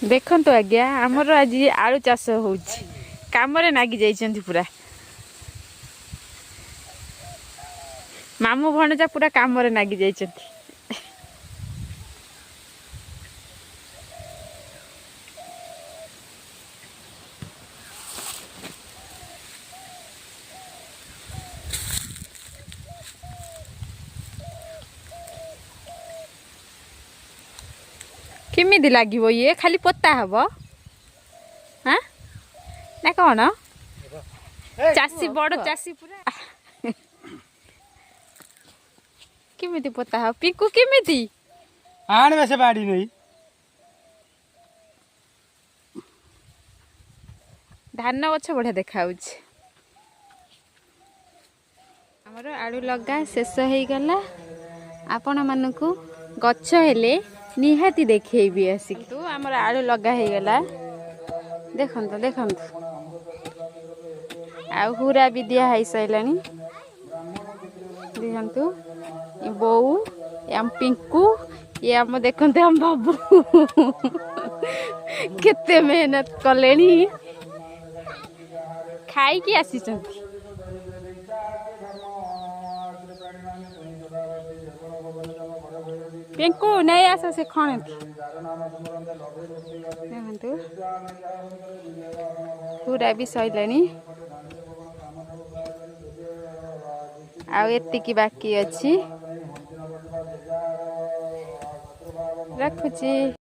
ଦେଖନ୍ତୁ ଆଜ୍ଞା, ଆମର ଆଜି ଆଳୁ ଚାଷ ହେଉଛି, କାମରେ ନାଗି ଯାଇଛନ୍ତି ପୁରା। ମାମୁଁ ଭଣଜା ପୁରା କାମରେ ନାଗି ଯାଇଛନ୍ତି। କେମିତି ଲାଗିବ ଇଏ? ଖାଲି ପୋତା ହବ ହାଁ ନା କ'ଣ? ଚାଷୀ, ବଡ଼ ଚାଷୀ ପୁରା। କେମିତି ପୋତା ହବ ପିଙ୍କୁ, କେମିତି? ଆଣିବେ ସେ ବାଡ଼ି ନେଇ। ଧାନ ଗଛ ବଢ଼ିଆ ଦେଖାଯାଉଛି। ଆମର ଆଳୁ ଲଗା ଶେଷ ହେଇଗଲା। ଆପଣମାନଙ୍କୁ ଗଛ ହେଲେ ନିହାତି ଦେଖେଇବି ଆସିକି। ତୁ ଆମର ଆଳୁ ଲଗା ହେଇଗଲା, ଦେଖନ୍ତୁ ଦେଖନ୍ତୁ। ଆଉ ହୁରା ବି ଦିଆ ହେଇସାରିଲାଣି। ଦେଖନ୍ତୁ ବୋଉ, ଆମ ପିଙ୍କୁ, ଇଏ ଆମ, ଦେଖନ୍ତୁ ଆମ ବାବୁ କେତେ ମେହନତ କଲେଣି, ଖାଇକି ଆସିଛନ୍ତି। ପିଙ୍କୁ ନେଇ ଆସ ସେ ଖଣନ୍ତି। ଦେଖନ୍ତୁ ପୁରା ବି ସରିଲାଣି, ଆଉ ଏତିକି ବାକି ଅଛି। ରଖୁଛି।